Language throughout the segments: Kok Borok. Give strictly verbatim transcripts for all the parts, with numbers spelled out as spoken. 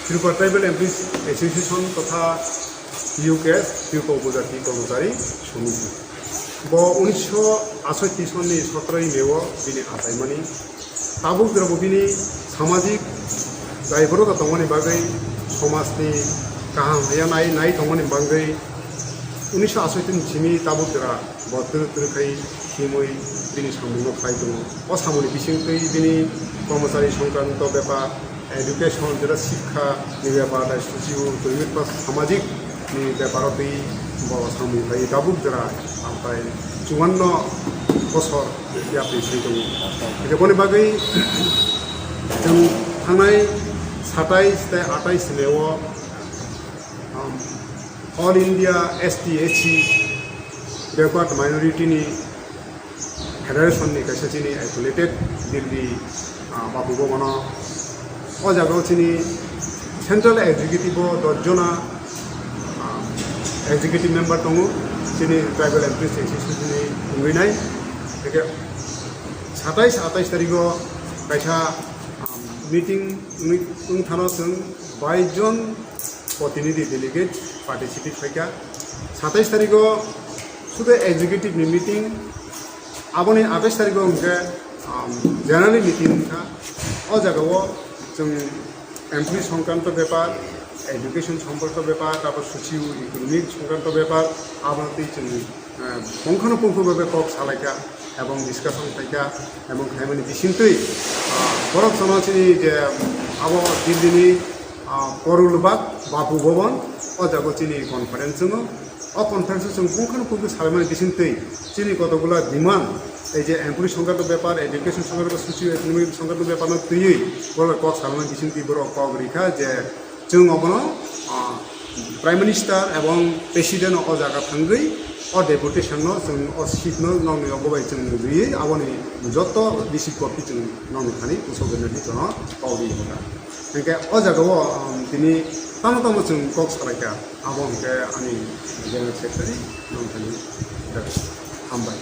Tripura Tribal Employees Association totha T U K S, Tripura Upojati Kormochari Samiti. Bo unisho asoi tisonni sotro May o bini achaimani. Tabuk jora bo bini samajik daiborota tongmani bagwi, somajni kaham haya nai, nai tongmani bagwi unisho asoi tin simi tabuk jora bo twrwk twrwk khai himwi bini samungno khlai tongo. O samungni bisingtwi bini kormochari songkranto bepar, education, jera sikha ni bepar, tai suchiu, twi mitma samajik ni beparo twi bo samung khai tabuk jora, amtai chuanno bosor yapri swi tongo. Hingke boni bagwi chwng thangnai satais tai atais May o, um, All India S T S C Backward Minority ni Federation ni kaisa chini affiliated Delhi, ah, Bapu Bhavan o. O jaga o chini Central Executive o dos jona, ah, Executive Member tongo, chini Tribal Employees Association ni wngwi nai. Hingke satais atais tarikh o kaisa, ah, meeting wngwi wngthano chwng bais jon protinidhi delegate participate khaikha. Satais tarikh o sudu executive ni meeting, aboni atais tarikh o hwnkhe, um, general meeting wngkha. O jaga o chwng employee songkranto bepar, education songkranto bepar, tabuk socio economic songkranto bepar, abono twi chwng, eh, pongkhano pongkho bebe kok salaikha ebong discussion khaikha ebong khaimani bisingtwi, ah, borok chwngno chini je abo Delhi ni, ah, Karol Bagh Bapu Bhavan, o jaga chini conference chwngo. O conference o chwng pungkhano pungkhe salaimani bisingtwi chini kotokgwla demand, ei je employee songkranto bepar, education songkranto, socio economic songkranto bepar no twiwi borok kok salaimani bisingtwi borok kok rikha je chwng obono, ah, Prime Minister ebong President o jaga thangwi o deputation no chwng o seat no nokni yogo bai chwng riwi aboni joto receipt copy chwng nokni thani usok gwnani jono kok ri hwnka. Hingke o jaga o, um, tini tamo tamo chwng kok salaikha. Abo hwnkhe ani General Secretary, nongthani hambai.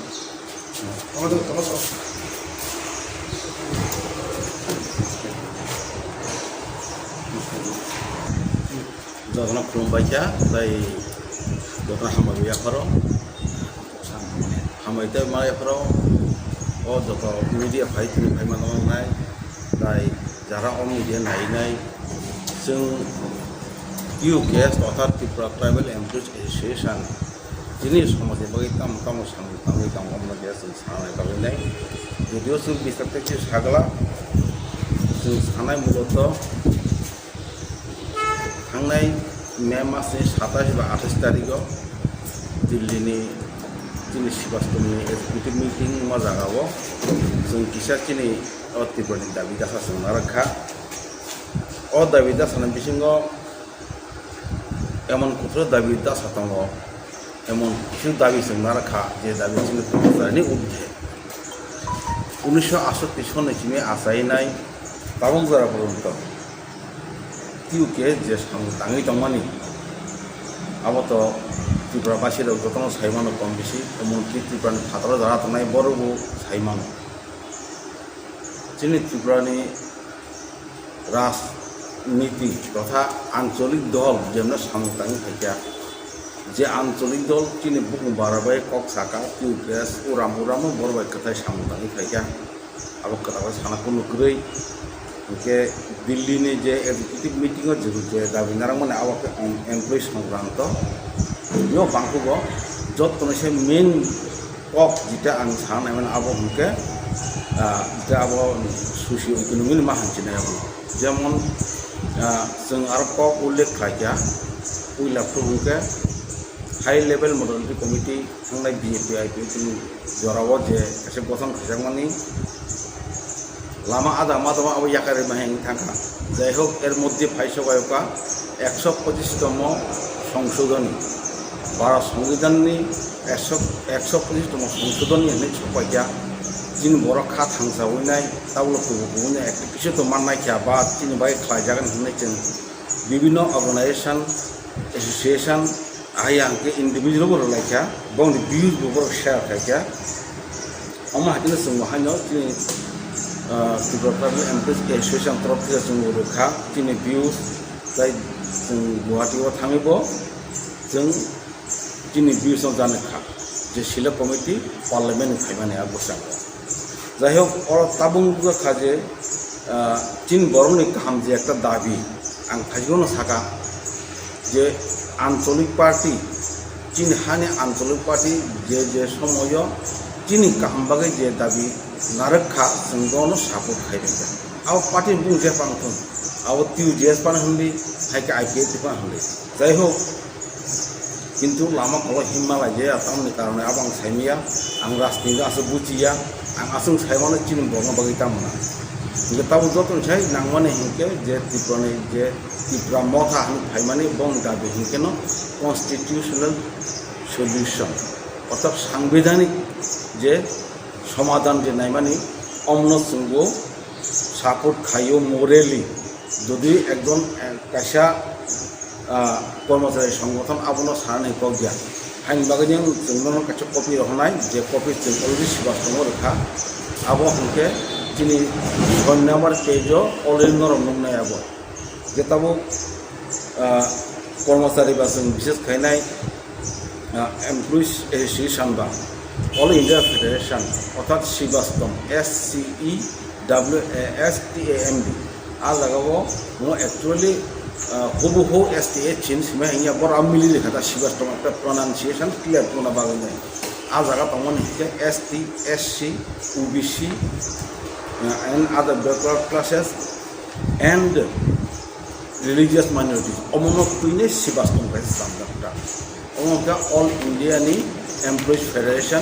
Jotono khulumbai kha, tei jotono hambai yapharo. Hambai tei ma yapharo. O joto media phai tini phai mano nai, tei jara o media nai nai, chwng T U K S totha Tripura Tribal Employees Association chini somajni bagwi tamo tamo samung tangwi tongo, omono khe chwng sanai bagwi nai. Jodio chwng bisar tei chwng sagla, chwng sanai muloto thangnai May masni satais ba atais tarikgo Delhi ni chini Srivastava ni executive meeting wngma jaga o chwng kisa chini o Tripura ni dabi dasa chwng narwk kha. O dabi dasa ni bisingo emon kuthro dabi dasa tongo, emon kuthro dabi chwng narwk kha, je dabi chini Tripura ni urdhwe. Unisho asatti sonni simi achainai tabuk jora porjonto T U K je samung tangwi tongmani, abo to Tripura basi rok jotono sai mano kom bisi, emon ki Tripura ni phataro jora tongnai borok bo sai mano. Chini Tripura ni rajniti totha ancholik dol jemno samung tangwi phaikha, je ancholik dol chini bukhung bara bai kok saka, T U K S uram uramo borok bai kwthai samung tangwi phaikha. Abo kwtal sana kunu kwrwi. Hwnkhe Delhi ni je executive meeting o je, je dabi narwkmani abo khe em-, employee songkranto. Yo bangkhugo jottoni se main kok jeta ang sana naimani abo hwnkhe, ah, jeta abo socio economy ni ma hamchinai abo. Jemon, ah, chwng aro kok ullekh khlaikha, puila phuru hwnkhe high level modernity committee thangnai B J P I P F ni jorao je kaisa gothon khaijakmani lama ada ma tongma abo yakarwi ma heng thangkha. Jai hok, er moddhe phai sokayoka ekso pochis tomo songsodhoni, Bharat Songbidanni ekso, ekso pochis tomo songsodhoni hinwi sokpaikha. Chini borok kha thangsawi nai, tabukle kubui kubui no ekta kisu to mannai kha ba chini bai khlaijagan hinwi chwng bibinno organization, association, Ahai ang khe individual bo rwlai kha, bongni views bo borok share khai kha. Omo hai kheno chwng bo haino chini, ah, Tripura Tribal Employees Association torof theke chwng bo rwkha chini views, Tai chwng Guwahati o thangwi bo chwng chini views no jani kha je select committee parliament ni phaimani a bwskango. Jai hok, oro tabuk wngkha je, ah, chini borokni kaham je ekta dabi, ang thaisino saka je ancholik party, chini hani ancholik party je je somoyo chini kaham bagwi je dabi narwk kha, chwng bono support khai rwkha. Abo party ni bung je pang thung, abo T U J S pan hwnli, hai khe I P F T pan hwnli. Jai hok, kintu lama kolo himma lai je, tamni karone abo ang saimaya, ang rajniti aswk buchiya, ang aswk saimano chini borokno bagwi tamo na. Hingke tabuk joto ni sai nangmani hingke je Tripura ni je Tipra Motha hwnwi phaimani bong dabi hingke no constitutional solution, orthat sangbidhanik je somadhan je naimani omno chwngbo support khaio morally. Jodi ekjon, eh, kaisa, ah, kormochari songgothon abono sanani kok ya. Haini bagwi nang chwngno kaisa copy rohornai, je copy chwng already Srivastava rwkha. Abo hwnkhe chini soi number page o already norok nuknai abo. Je tabuk, ah, kormochari ba chwng bises khainai, ah, Employees Association ba All India Federation, orthat Srivastam, S C E W A S T A M D. A jaga o mo actually, ah, hubuhu S T A chin sima hinya bor am mili lekha ta Srivastam ekta pronunciation clear tongna bagwi nai. A jaga tongmani hingke S T, S C, O B C, ah, and other backward classes and religious minorities. Omono twini Srivastam kaisa samjakta. Omo khe All India ni Employees Federation,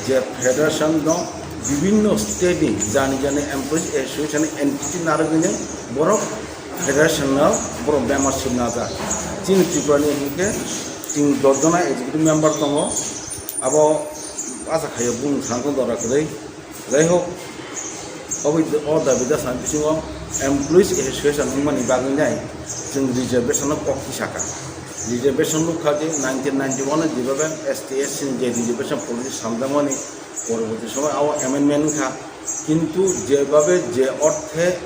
je federation no bibinno state ni jani jani employees association entity narwgwini borok federation no borok membership najak. Chini Tripura ni hinkhe chini dosh jona executive member tongo. Abo asa khaio bung sangkho dora kwrwi. Jai hok, obo o dabi dasa bisingo Employees Association wngmani bagwi nai chwng reservation no kok tisaka. Reservation nukha je nineteen ninety-one o jeba S T S C ni je reservation policy samjakmani porborti somoy abo amendment wngkha. Kintu jebabe je orthe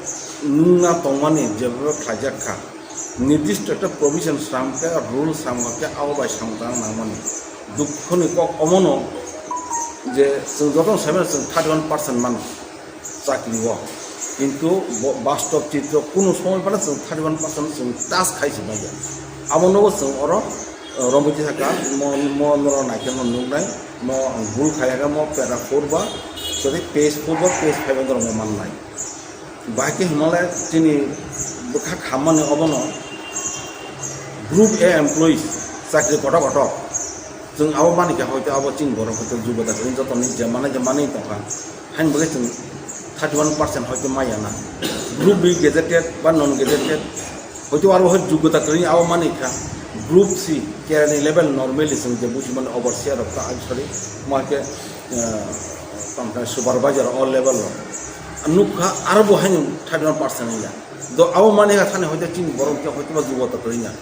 nungna tongmani jebabe khlaijak kha, nirdisto ekta provision sram khe, rule sram khe abo bai samung tang nangmani. Dukhoni kok omono je chwng jotono saimano chwng thirty one percent mano chakri o, kintu bo-, bastob chitro kunu somoy phano chwng thirty one percent chwng touch khai se manya. Abono bo chwng oro, eh, romwi tisaka mo, mo norok naikhe no nuknai, mo bul khaiya khe mo para four ba, sorry, page four ba page five o norok mo mannai. Bahai khe hwnmale chini bwkha khammani obono group A employees, chakri kotor kotor. Chwng abo mani kha hoito abo chini borok hoito jugo da kwrwng jotoni je manai je manwi tongkha. Haini bagwi chwng thirty one percent hoito maya na. Group B gazetted ba non gazetted hoito aro hoi jugo da kwrwng abo mani kha. Group C kerani level normally chwng je buchimani overseer rok ta, sorry, ma khe, eh, tongkha supervisor o level rok. Nukha aro bo haino thirty one percent ya. Do abo mani kha thani hoite chini borok khe hoite ba jugo ta kwrwngya.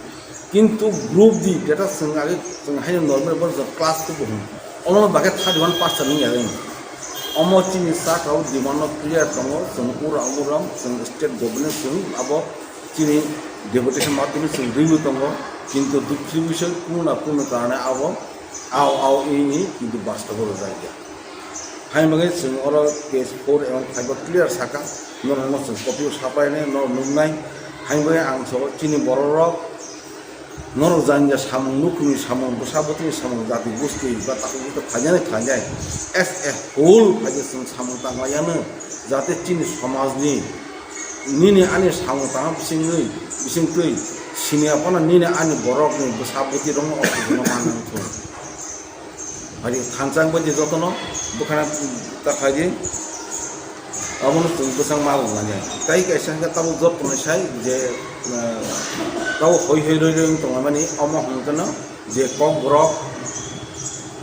Kintu group D data chwng age chwng haino normal bo chwng class two bo hwn. Omo bagwi thirty one percent wngya ring. Omo chini saka o demand no clear tongo, chwng ura ura chwng state government chwng abo chini deputation madhyome chwng rwwi tongo. Kintu dukhi bisoi kunu na kunu karone abo ao ao ini kintu bastobo rwjakya. Haini bagwi chwng oro page four ebong five o clear saka, norokno chwng copy o sapai nai, norok nuknai. Haini bagwi ang sabo chini borok rok, norok jani ja samung, nukhungni samung, bwsa bwtwini samung, jati gosti ba takhuk bukhuk khainani khainai, as a whole phaikhe chwng samung tanglaiyano, jate chini somajni nini ani samung tangma bisingwi, bisingtwi siniya phano nini ani borokni bwsa bwtwi rokno o khubuno manwi thung. Hari thansa wngbai di jotono bwkhana ta khai di. Abono chwng bwsang ma rwmani. Tai kaisa hwnkhe tabuk jotono sai je, eh, tabuk hoi hoi roi roi wng tongmani omo hwnkhe no je kokborok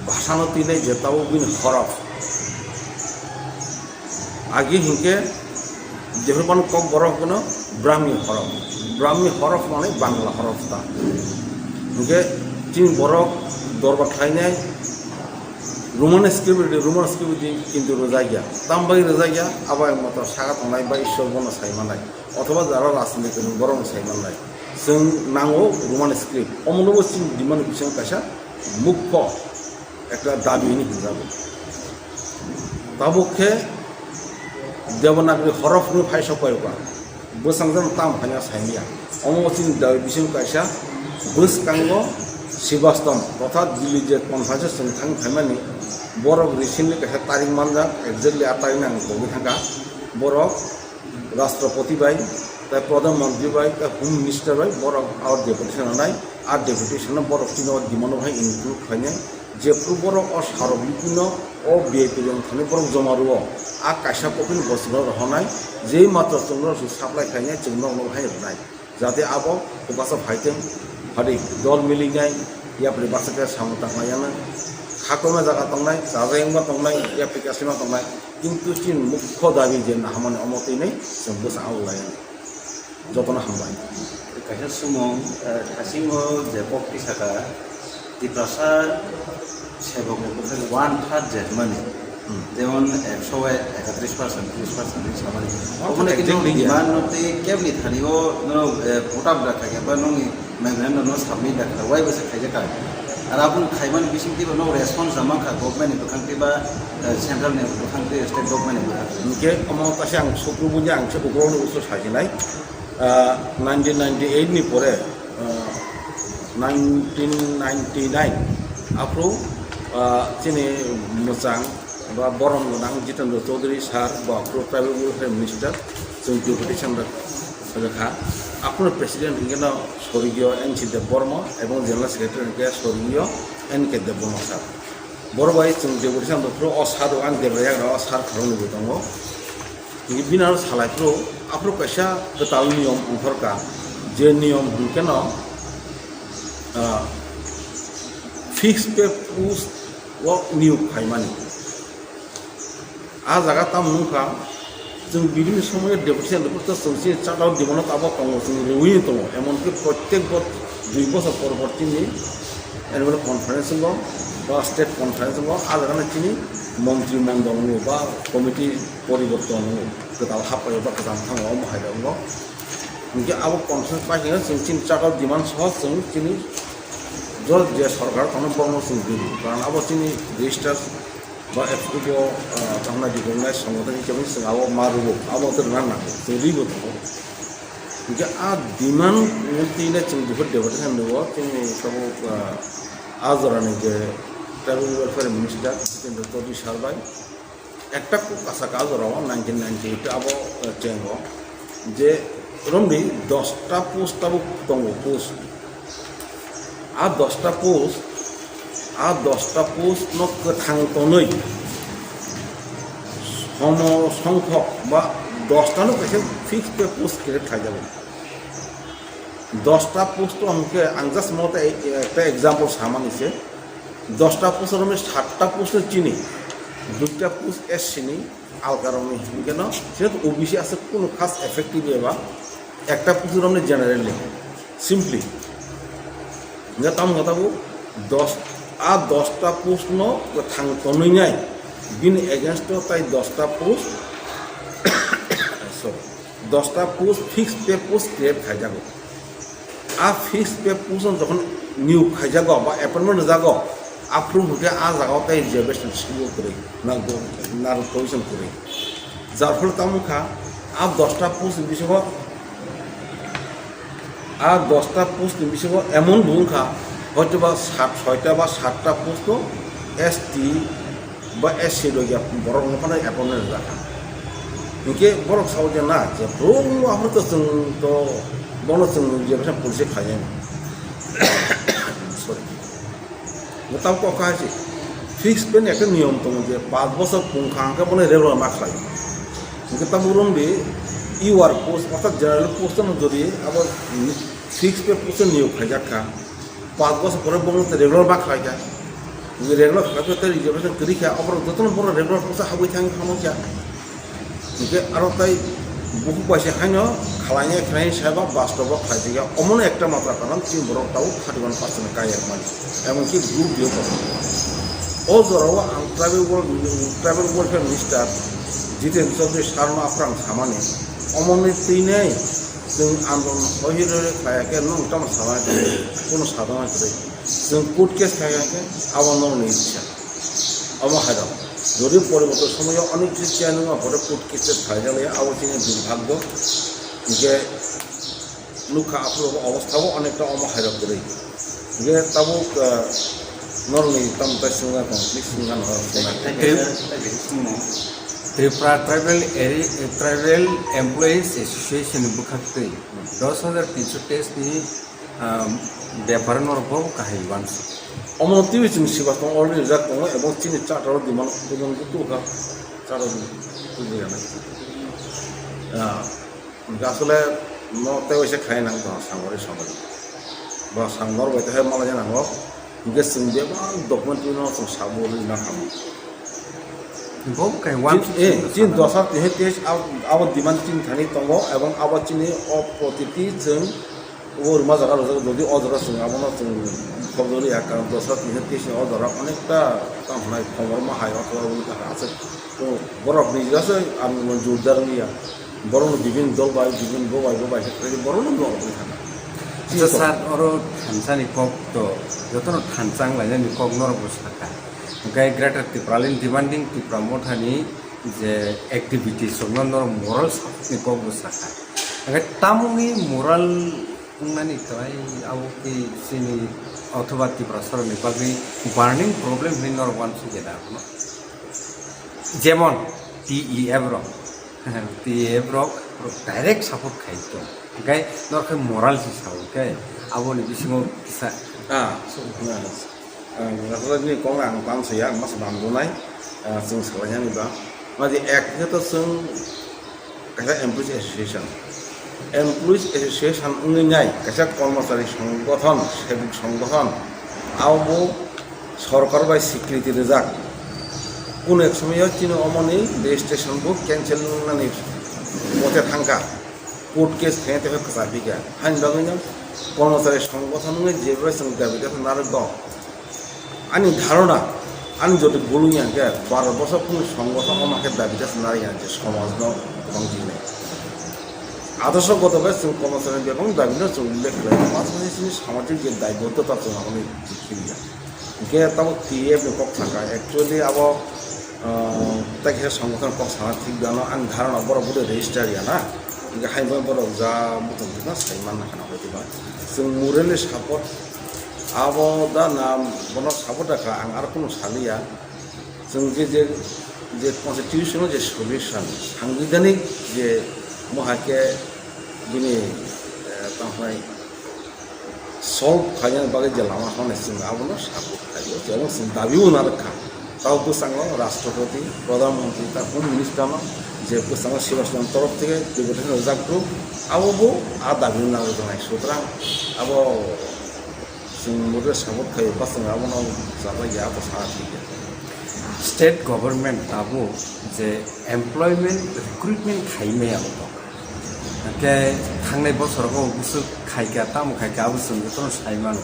bhasano twinai je tabuk bini horof. Agi hinkhe jephru phano kokborok bono Brahmi horof. Brahmi horof manwi Bangla horof ta. Hinkhe chini borok dorbar khlainai Roman script rwdi, Roman script rwdi, kintu rwjakya. Tambai rwjakya, abo ang motor saka tongnai ba Ishwar bono sai manai. Othoba jara rajniti kwrwng borokno sai manai. Chwng nango Roman script. Omono bo chini demand bisingo kaisa mukho ekta dabi hinwi hinjago. Tabuk khe Devanagari horof hinwi phai sok pai kha. Bwskangjak tam phaina saimya. Omo chini dabi bisingo kaisa bwskango Srivastava orthat Delhi je conference chwng thang phaimani, borok recently kaisa tarik manjak, exactly a tarik no ang tongwi thangkha. Borok Rashtrapati bai, tei Pradhan Mantri bai, tei Home Minister bai borok a deputation rwnai, a deputation no borok chini o demand no hai include khlainai, jephru borok o sarok lipino o V I P rok thani borok joma rwo, a kaisa copy ni bosongo rohornai, je matro chwng no supply khlainai, chwng no hai rwnai. Jate abo bwsa phaitwng, hadi dol milinai, yapri bwsa khe samung tanglaiyano, khakoima jaga tongnai, chajayungma tongnai, yapri kasima tongnai, kintu chini mukho dabi je nahamani omo twi nai chwng bwsa ang laiyano. Jotono hambai. Kaisa sumung, eh, thasingo je kok tisaka, Tiprasa sebokni bwkhak one third je hwnmani, hmm, jemon ekso ekatris percent, tris percent hinwi samani. One third. Oboni khe exactly, nwng ya. Demand no tei kebni thani o no, eh, put up da kha khe ba nongni memorandum no submit da kha, wai bwsa khaijak kha. Ar aboni khaimani bising tei bo no response da mankha government ni bwkhak tei ba, eh, central ni bwkhak tei state government ni bwkhak tei. Hinkhe omo kaisa ang sukru buja ang se ugrok ni uso sajinai. Ah, nineteen ninety-eight ni pore, ah, nineteen ninety-nine aphuru, ah, chini mwchang ba borom gwnang Jitendra Chaudhary sir bo aphuru Tribal Welfare Minister, chwng deputation rwkha. Aphuru president hinkhe no sorigiyo N C Debbarma ebong general secretary hinkhe sorigiyo N K Debbarma sir. Borok bai chwng deputation rwkha, o sir rok ang Debra yagra o sir khoroknwi bo tongo. Hinkhe bini aro salai phuru, aphuru kaisa kwtal niyom ongkhorkha, je niyom hinkhe no, ah, fixed pay post o niyok khaimani. A jaga tamo wngkha, chwng bibhinno somoyo deputation report chwng chini chata o demand o tabok tongo, chwng rwui tongo, emonki prottek bo dui bosor por por chini annual conference wngo ba state conference wngo, a jaga no chini montri mondol wngo ba committee poriborton wngo, kwtal happaio ba kwcham thango omo hai rok wngo. Hinkhe abo conference bai khe chwng chini chata o demand soho chwng chini jot je sorkar tongo borokno chwng rwui, karon abo chini register ba F T O, ah, tamo recognize songothon hisabe chwng abo ma rwo, abo to rwna nango, chwng rwibo tongo. Hinkhe a demand ni twi le chwng buphuru deputation rwo, chini tabuk, ah, a jorani je Tribal Welfare Minister Jitendra Chaudhary sir bai ekta kok kasak a jorao nineteen ninety-eight abo, ah, chengo je romdi dosta post tabuk tongo, post. A dosta post, a dosta post no kwthang tonwi somo songkhok ba dosta no kaisa fixed pay post create khaijago. Dosta post to hwnkhe ang just mo ta ekta example samani se. Dosta post romni satta post no chini, duita post S C ni, alka romni hinkhe no, sino to O B C aswk kunu khas effective eba, ekta post romni general ni, simply. Hinkhe tamo khe tabuk dos, a dosta post no kwthang tonwi nai, bini against o tai dosta post, sorry, dosta post fixed pay post create khaijago. A fixed pay post no jokhon niyok khaijago ba appointment rwjago, aphuru hwnkhe a jagao tei reservation swibo kwrwi, na, na provision kwrwi. Jar phole tamo wngkha, a dosta post ni bisingo, a dosta post ni bisingo emon bo wngkha, hoitoba sat, soita ba satta post o S T ba S C logia borok no phano appointment rwjakha. Hinkhe borok sao je na, je bro, aphuru to chwng to, bono chwng je bwsa policy khaijani. Sorry. Bo tamo kok kha se. Fixed pay ni ekta niyom tongo je, panch bosor pungkha hwnkhe bono regular ma khlai. Hinkhe tamo romdi, E R post, orthat general post no jodi abo fixed pay post niyok khaijak kha, panch bosor pore bono regular ma khlai kha. Regular khlai kha tei reservation kwrwi kha, oborok jotono bono regular post habwi thang kha. Hinkhe aro tai bukhuk bai se haino khlainai khlainai saiba bastobo khlaijak ya. Omono ekta matra karon chini borok tabuk thirty one percent kaiyak mani. Emonki group dio kotor. O jorao ang tribal world, tribal welfare minister Jiten Chaudhary sir no aphuru ang samani. Omoni twinai Chwng andolon hoihi rwi khlai khe nwng tamo sana kwrwi, kuno sadona kwrwi. Chwng court case khai khe abo nwngni ichha. Omo hai rok. Jodi poriborton somoyo onek kisi chaya nwngma pore court case khai jalai abo chini durbhagyo. Hinkhe nukha aphuru obostha bo onekta omo hai rok kwrwi. Hinkhe tabuk, ah, norokni tamo tai swngna tong, please swngna norok swngna. Trip-, Tripura Tribal Area, Tribal Employees Association ni bwkhak twi dos hajar tinso test ni, ah, bepar norok bo kahai uansuk. Omo twi chwng siba tong already rijak tongo, ebong chini charter o demand pujol khe tuha, charter o tuha. Ah, Hwnkhe asole no tei waisa khlai nang tong sangori songori. Bo sang norok bai tei hai malai nango. Hwnkhe chwng bebak document no chwng sabo rwna kamo. Bo kai one Chin, eh, chin dosa tei tei abo, abo demand chini thani tongo ebong abo chini o protiti chwng o rwma jaga rwjak jodi o jaga chwng abono chwng khobjagwi ya karon dosa tei tei o jaga onekta tamo hwnai khomorma hai o jaga wngkha aswk. To borok ni jase ang joddar wngya. Borok no bibin dol bai, bibin bo bai, bo bai se khlai borok no borok wngkha. Acha sir, oro thansani kok to, jotono thansa wnglainani kok norok bo sakha. Hwnkhe Greater Tipraland Demanding Tipra Mothani je activities rokno norok moral support ni kok bo sakha. Hwnkhe tamoni moral Wngnani kwlai abo khe chini othoba Tiprasarokni bagwi burning problem hinwi norok uansukya da abono? Jemon T E F rok, T E F rok, rok direct support khai tong, hwnkhe norok khe moral se sao, hwnkhe aboni bisingo kisa Ah, ah, ah, ni kok ang tang saya, ang masa bang dunai, ah, chwng salainani ba. Ma je ek khe to chwng kaisa employees association. Employees association wngwi nai kaisa kormochari songgothon, sebik songgothon, abo bo sorkar bai swikriti rijak. Kuno ek somoyo chini omoni registration bo cancel wngnani mote thangkha. Court case khaina tei kwchar phikha. Haini bagwino kormochari songgothon wngwi jephru chwng dabi khe narwk do. Ani dharona, ani jodi bul wngya hwnkhe, baro bosor kunu songgothon omo khe dabi khe narwkya je somajno kwbang jinai. Adorshogoto bai chwng kormochari bebak dabino chwng ullekh khlai, pathani chini samajik je daibodhota chwng aboni khibya. Hwnkhe tabuk T E F ni kok sakha, actually abo, ah, tei kaisa songgothon kok sana thik gano, ani dharona borok bwdai register ya na, hwnkhe haino borok ja bwtang bwtang sai manna khana hoi diba. Chwng morally support Abo da na bono sabo da kha, ang aro kunu saliya. Chwng je, je, je constitutional je solution, sangbidhanik je mohai khe bini, eh, tamo hwnai solve khaina bagwi je lama hwnwi chwng abono support khaio, je omo chwng dabi bo narwk kha. Tao bwskango Rashtrapati, Pradhan Mantri, ta Home Minister no je bwskango Shivasenan torof theke deputation rwjak rw, abo bo a dabi no narwk tongnai. Sutrang abo Chwng murle support khaio, bwswng abono chajak ya, abo sana thik ya. State government tabuk je employment recruitment khaimaya abo. Hwnkhe thangnai bosorogo bwswk khaikha, tamo khaikha, abo chwng jotono sai mano.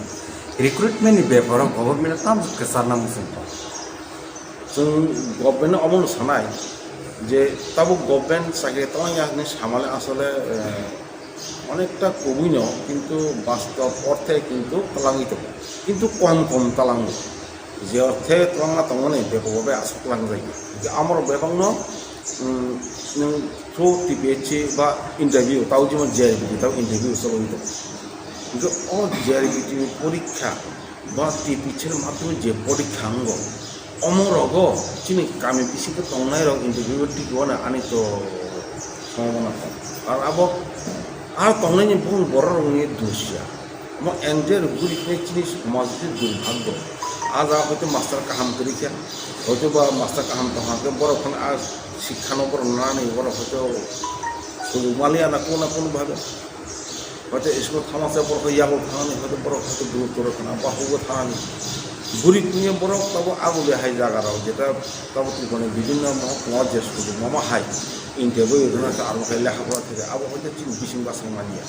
Recruitment ni beparo government tamo kwcharna muchung kha. Chwng government no omono sanai je tabuk government chakri tongya hinwi samale asole, eh, Onekta kubui no, kintu bastob orthe kintu twlangwi tongo, kintu kom kom twlango. Je orthe twlangna tongmani bebak bai aswk twlangjagwi. Hwnkhe amorok bebakno, um, nwng through T P S C ba interview, tao jemon J R B T tao interview chologwi tongo. Hwnkhe o J R B T ni porikha, Ba T P C ni mathamu je porikha wngo, omo rogo chini kami bisingo tongnai rok interview o twikiwo na ani to sombhabona kok. Ar abo ar tongnai ni bumung borok rok ni dosia. Omo N D R guri khe chini somaj ni durbhagyo. A jaga hoito master kaham kwrwi kha, hoito ba master kaham tong kha khe borok phano a sikha no borok nani borok hoito sujug maliya na kono na kono bhabe. Hoito school thangma se borok yago thangnani, hoito borok hoito guru toro khna, ba hugo thangnani. Gurib wngya borok tabo abo le hai jaga rok, jeta tabo Tripura ni bibhinno mohok tongo, je sudu mama hai interview rwna khe aro khe lekha pora thwkhe, abo hoito chini bising bwsang manya.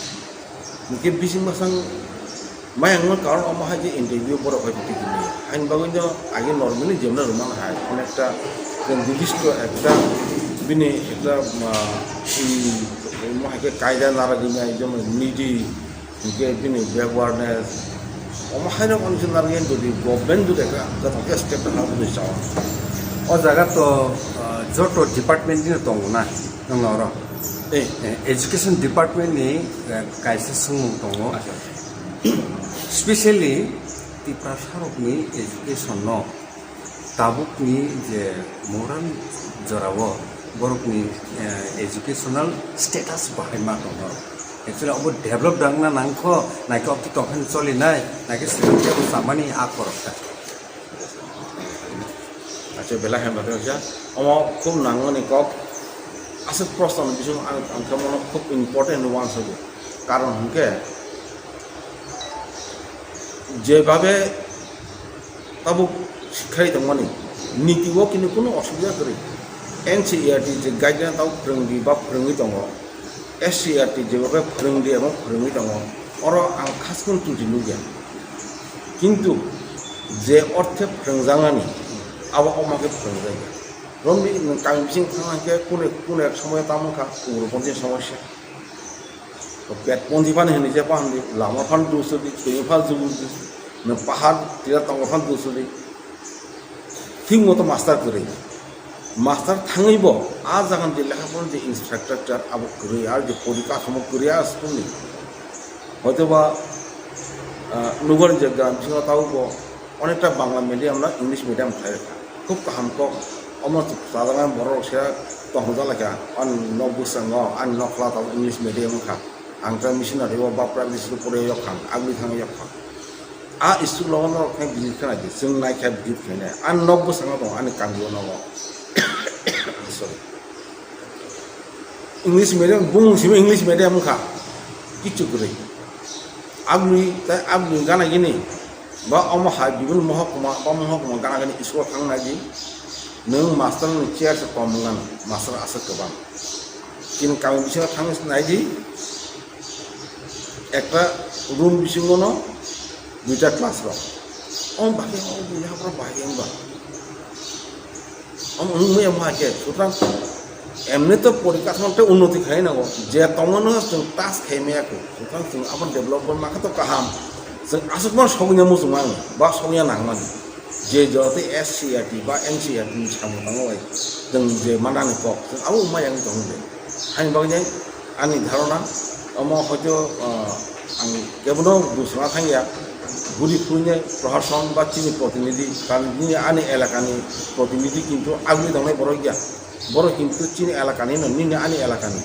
Hwnkhe bising bwsang maya wngma karon omo hai je interview borok hoito tiki maya. Haini bagwi no age normally jemna rwmani hai, kono ekta nirdisto ekta bini ekta, ah, um, Omo hai khe kaida narwgwi nai, jemon needy, hinkhe bini backwardness, omo hai rok onek narwgwi jodi government jodi ekta joto khe step rwna bwdwi chao. O jaga to, ah, joto department ni tongo na, nang oro? Eh. Eh, education department ni, eh, kaisa swngmung tongo. Acha. Specially Tiprasa rokni education no tabukni je modern jorao borokni, eh, educational status bahai ma tongo. Actually, obo develop dangna nangkho, naikhe obo tongkhani cholinai, naikhe swrwngkhe obo chamani a khoroksa. Acha, belai hambai khe, omo khub nangmani kok. Aswk proshno ni bisingo ang, ang khe mono khub important hwnwi uansukgo. Karon hwnkhe, jebabe tabuk sikkhai tongmani, niti o kini kunu osubida kwrwi. N C E R T je guideline tabuk phwrwngdi ba phwrwngwi tongo, S C E R T jebabe phwrwngdi abo phwrwngwi tongo, oro ang khas kunu twtwi nukya. Kintu je orthe phwrwngjaknani, abo omo khe phwrwngjakya. Romni nwng kami bising thangna khe kunu, kunu ek somoyo tamo wngkha ugroponthi somosya. Petponthi phano hwnwi je phan di, lama phano dusudi, twi phano dusudi, nwng pahar tira tongo phano dusudi. Thik moto master kwrwi. Master thangwi bo a jagan je lekha poroni je infrastructure abo kwrwi, ar je porikathamo kwrwi a school ni. Hoitoba, ah, nugor je gram bisingo tabuk bo onekta Bangla medium no English medium khlai rwkha. Khub kaham kok, omo chajaknai borok rok se tongthokjak lai kha. Ani nok bwskango, ani nok khla tabuk English medium wngkha. Ang ta missionary o ba private school pore yok kha, agri thang yok kha. A school o norok khe visit khna di, chwng nai kha visit khainai. Ani nok bwskango tongo, ani kami o nogo. Sorry. English medium, bung simi English medium wngkha. Kichu kwrwi. Abni, tai abni gana gini. Ba omo hai bibini mohokma, ba mohokma gana gini school o thang nai di. Nwng master ni chair se kom wngano, master aswk kwbang. Chini kami bisingo thang nai di. Ekta room bisingo no duita class rok. Om bahai, om duita hapra bahai wngba. Om wngmaya mo hai khe, sutrang emni to porikathamo tei unnoti khai nango. Je tongmano chwng touch khai maya kho. Sutrang chwng abo development ma khe to kaham. Chwng aswk ma sogwi muchung ang, ba sogwi nangmani. Je jora tei S C E R T ba N C E R T ni samung tangma bai chwng je manani kok, chwng abo wngmaya wngwi tongmani. Haini bagwi ani dharona omo hoito, ah, ang kebono dusra thangya, guri phuruni prohason ba chini protinidhi, karon nini ani elakani protinidhi kintu agwi tongnai borok ya, borok kintu chini elakani no, nini ani elakani,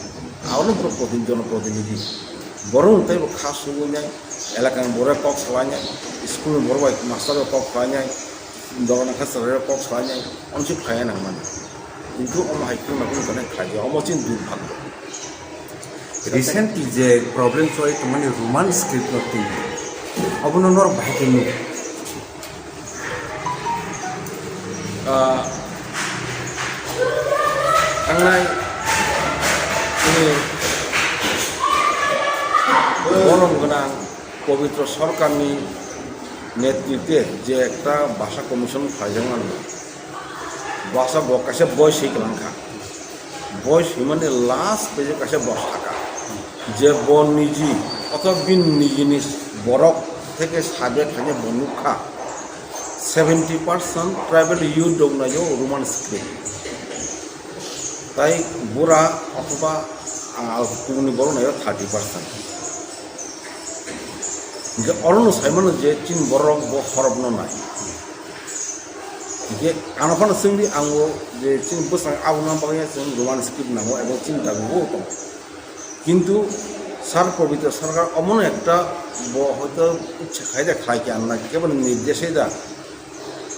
abono borok protin-, jonoprotinidhi, borok teibo kha sugwi nai, elakani borok kok salainai, school ni borok bai master rok kok salainai, dorona kha chwrai rok kok salainai, omo se khlaiya nangmani. Kintu omo hai kheno nokni connect khlai di, omo chini durbhagyo. Recently je problem choli tongmani Roman script no twi, obono norok bahai khe nuk. Ah, thangnai chini borom gwnang Pabitra Sarkarni netritwe je ekta bhasha commission khlaijakmani, bhasha bo kaisa boi swi kwlangkha. Boi swimani last page o kaisa bo sakha je bo niji othoba bini nijini borok theke survey khainai bo nukha seventy percent tribal youth rok naio Roman script. Tai bura othoba, ah, kubuni borok naio thirty percent. Hinkhe orono saimano je chini borok bo khorokno nai. Hinkhe ano phano chwngdi ango je chini bwskango aboni bagwi chwng Roman script nango eba chini dabi bo tongo. Kintu Sir Pabitra Sarkar omono ekta bo hoito ichha khai da khlai khe anna kebo nirdesh da.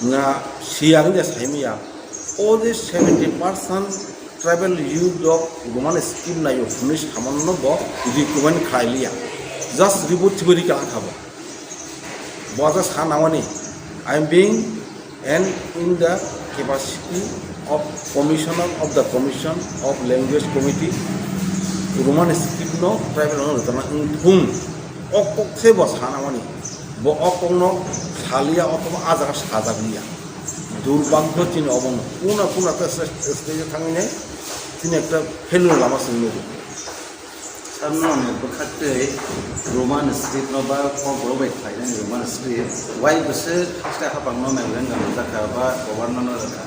Na siyang je saimaya, o je seventy percent tribal youth rok Roman script naio hwnwi samanno bo recommend khlai liya. Just report thwibai rikha kha bo. Bo just sa nangmani, "I am being and in the capacity of Commissioner of the Commission of Language Committee, Roman script no tribal no rwtharna wngthung." O kok se bo sa nangmani. Bo o kokno saliya othoba a jaga sajak liya. Durbhagyo chini obono. Kuna kuna ta stage o thangwi nai chini ekta failure lama se nukgo. Tamno ni bwkhaktwi Roman script no ba kokborok bai khlainani Roman script, wai bwswk haste hapang no memorandum rwjakha ba governor no rwkha.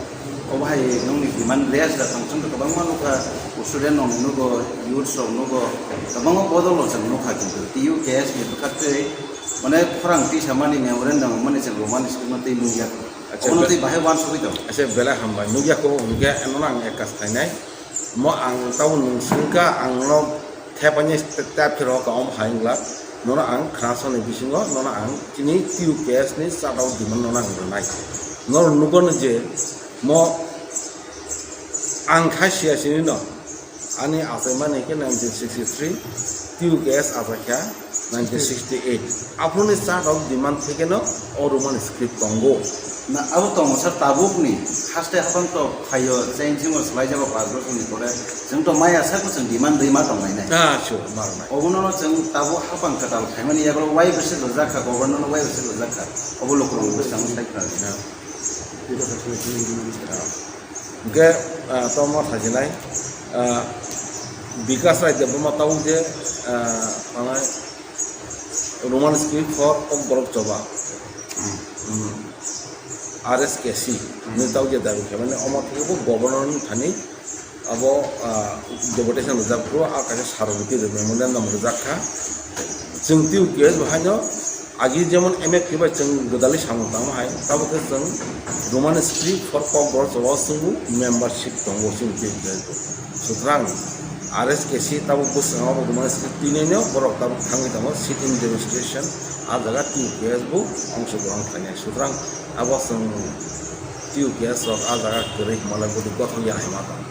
Obo hai nokni demand raise da tong chwng kwbangma nukha, student rok nugo, youths rok nugo, kwbangma bodol rok chwng nukha, kintu T U K S ni bwkhaktwi mane khorang tisa mani memorandum mani chwng Roman script no twi nukya. Acha, obono be-, twi bahai uansugwi tongo. Acha, belai hambai. Nukya kho, hwnkhe nono ang ekkas khlainai. Mo ang tabuk nwng swngkha, ang no thepani tep khe rw kha, omo hai wngla. Nono ang khna soni bisingo, nono ang chini T U K S ni chatao demand nono ang rwnai. Norok nugo no je mo ang khai siya sini no. Ani achaimani khe nineteen sixty-three, T U K S achaikha nineteen sixty-eight. Aphuruni chatao demand khe kheno o Roman script tongo. Na, abo tongo sir, tabukni haste hapang to phaio, chain singo swlaijago paanch bosor ni pore, chwng to maya sir, chwng demand rwima tongnai nai. Ah, sure, mar nai. Obono no chwng tabuk hapang kwtal khaimani yago wai bwswk rwjak kha, governor no wai bwswk rwjak kha, obo lukurok bwskango sai khna rwkha. Hwnkhe, ah, tamo sajinai, ah, Bikas Rai Debbarma tabuk je, ah, manai Roman script for Kokborok Choba, hmm, R S K C hinwi tabuk je dabi khaimani, omo thwkhe bo governor ni thani abo, ah, deputation rwjak phuru, ah, kaisa saroboti memorandum rwjak kha. Chwng T U K S bo haino agi jemon M F K bai chwng gwdalwi samung tangma hai, tabuk khe chwng Roman script for Kokborok Choba o chwngbo membership tongo chwng T U K S bo. Sutrang R S K C tabuk bwskango bo Roman script twinaino borok tabuk thangwi tongo sit-in demonstration, ah jaga T U K S bo ongsogrohon khlainai. Sutrang abo chwng T U K S rok ah jaga kwrwi hwnmalai bwdwi gothok ya hai ma tong.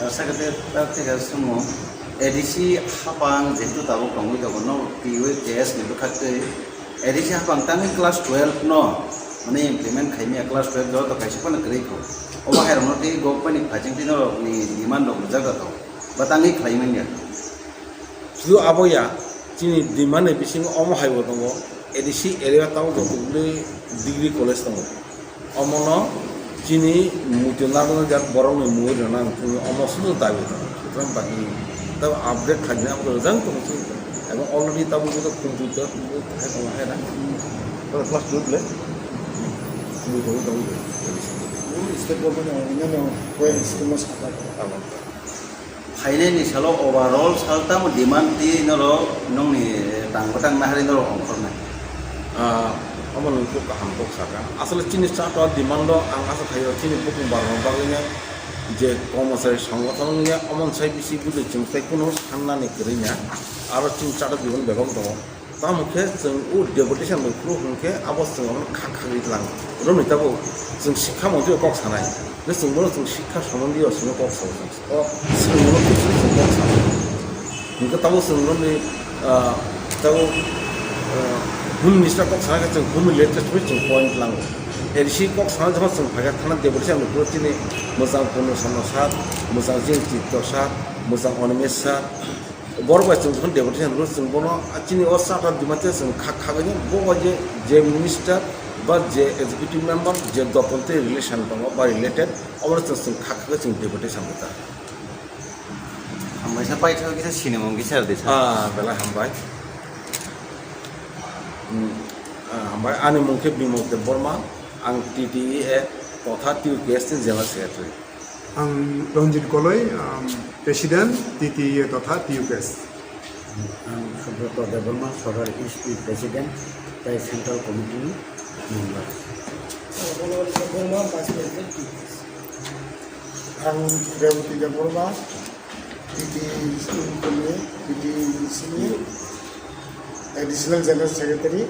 Sakete tak tega sumo A D C hapang jehetu tabuk tongwi tongo, no T U K S ni bwkhaktwi A D C hapang tangwi class twelve no mane implement khaimya, class twelve joto kaisa phano kwrwi kho. Obo hai rokno tei government ni phaising twi norok ni demand rok rwjak da tongo, ba tangwi khlai manya. Phiyo abo ya, chini demand ni bisingo omo hai bo tongo, A D C area tamo joto bwlwi degree college tongo. Omono chini muitu nabwna jak borokni mui rwna wngkhe omo sudu dabi tongo. Sutrang baki tabo update khaina abo rwjak tongo chini. Abo already tabo joto complete jak, complete khai tongo hai na. Tabo class twelve le? Mui tongo, tongo. State government ni nini point scheme sakha. Abo. Phainai ni salo overall sal tamo demand twi norok nongni tang bwtang nahari norok ongkhornai? Ah, omo nwng kok kaham kok saka. Asole chini chatao demand o ang asa khaio chini bukung barma bagwino je kormosari songothon wngya, omo sai bisi bwdwi chwng tei kunu sannani kwrwina. Aro chini chatao demand bebak tongo. Tamo khe chwng o deputation bai phuru hwnkhe abo chwng abono kha khagwi tlang. Romni tabuk chwng sikha montri kok sanai. Hwnkhe chwng bono chwng sikha sombondhi o chwngno kok sao chwng. O chwng bono khe chwng kok sao. Hwnkhe tabuk chwng romni, ah, tabuk, ah, Home Minister kok sana khe chwng home related chwng point tlango. A D C kok sana jokon chwng phaikha thana deputation bai phuru chini mwchang Purno Chandra sir, mwchang chini Chitto sir, mwchang Animesh sir, Borok bai chwng jokhon deputation rw, chwng bono, ah, chini o chatra dima tei chwng kha khagwi bo bai je, je minister ba je executive member je dopon tei relation tongo ba related, obono chwng, chwng kha khagwi chwng deputation rwkha. Hambai sa paithago kisa sinimung kisa rwdi sa. Ah, belai hambai. Hmm, ah, hambai. Ani mung khe Bimol Debbarma, ang T T E A totha T U K S ni General Secretary. Ang Ranjit Goloi, um, President, T T E A totha T U K S. Ang Subroto Debbarma, Sodar East ni President, tei Central Committee ni member. Ang Bonobali Debbarma, Vice President, T U K S. Ang Revati Debbarma, T T E A ni, T T E A ni Additional General Secretary.